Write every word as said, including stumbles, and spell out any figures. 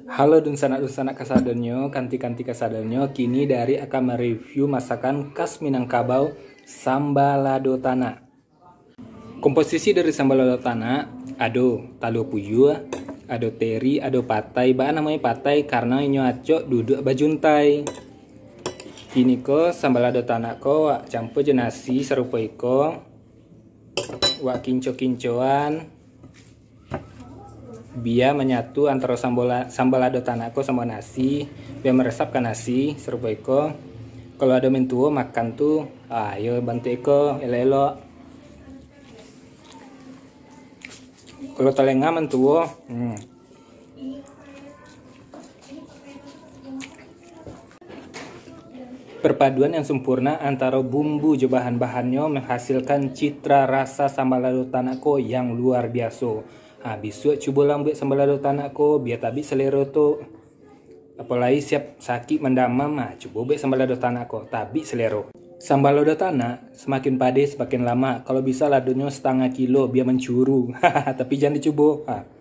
Halo dunsanak-dunsanak kasadonyo, kanti-kanti kasadonyo, kini dari akan mereview masakan khas Minangkabau, sambalado tanak. Komposisi dari sambalado tanak, ado talua puyuah, ado teri, ado patai. Baa namonyo patai? Karena inyo acok duduak bajuntai. Kini ko sambalado tanak ko wak campur jo nasi sarupo iko, wak kinco-kincoan, bia manyatu antaro sambala-, sambalado tanak ko samo nasi, bia maresap ka nasi sarupo iko. Kalau ado mintuo makan tu, ah, iyo bantuak iko elok-elok. Kalau talengah mintuo, hmm. Perpaduan yang sempurna antaro bumbu jo bahan-bahannyo menghasilkan citra rasa sambalado tanak ko yang luar biaso. Ha, bisuak cubolah buek sambalado tanak ko, bia tabik selero tu. Apolai siap sakik mandamam, ha, cubo buek sambalado tanak ko, tabik selero. Sambalado tanak semakin padeh semakin lamak, kalau bisa ladonyo satangah kilo, bia mancuru. Tapi jan dicubo. Ha.